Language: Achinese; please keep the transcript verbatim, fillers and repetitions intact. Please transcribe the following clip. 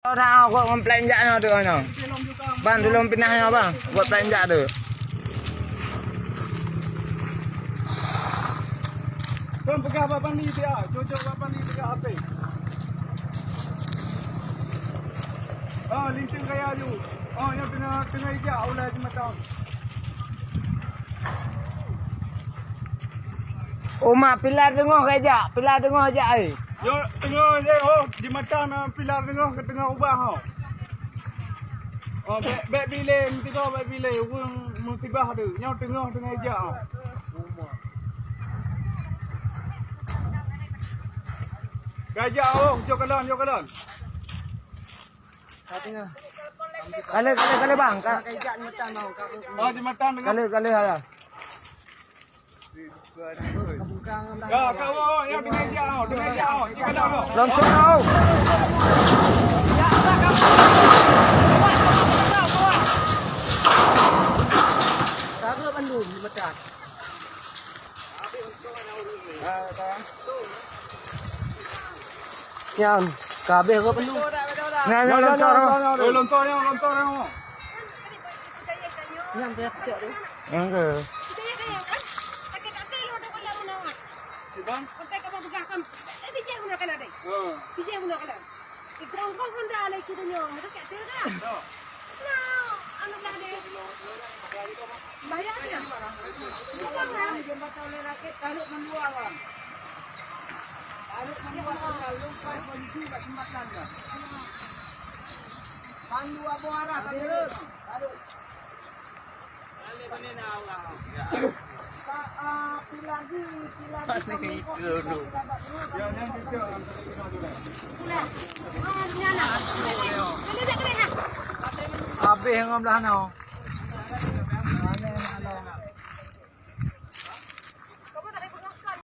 Dah, gok ngon pelan jak nyoe tu nyoe. Bang, tulông pinah nyoe, bang. Gok pelan jak tu. Tuan peugah bak Bani dia, cocok bak Bani peugah H P. Ah, linceng kaya ju. Ah, nyang teungoh, teungoh ijak ulai jeumatang. Uma, pilar teungoh ka ijak, pilar teungoh ijak ai. Yo, teungoh je, oh, jeumatang na pilar teungoh ka teungoh ubah, oh. Oh, bèk, bèk bilé, meusigoe bèk bilé, ureueng musibah tu. Nyoe teungoh, teungoh ijak, oh. Ka ijak, oh, jok kalon, jok kalon. Ka teungoh. Ka lheueh, ka lheueh, ka lheueh, bang. Ka, ka ijak jeumatang, oh, ka, oh, jeumatang teungoh. Ka lheueh, ka lheueh, ya. Ka, ka, oh, nyang teungoh ijak, oh, teungoh ijak, oh, jok kalon, oh. Lontor, oh. Ka rhot bandum, jeumatang. Nyan, ka habéh rot penuh. Nyan, nyan, lontor, oh. Eh, lontor, nyan, lontor, nyan, oh. Nyan, biar kecil tu. Nyan ke? Bang? Jeumatang lé keu donya, tu kat tu dah. Nah, anu dah deh. Bayar dia. Jeumatang lé rakét, taruh mandua, bang. Taruh mandua, taruh lumpai, polisi kat jembatan dah. Mandua buah arah, taruh. Taruh. Habéh ngon blah nyoe.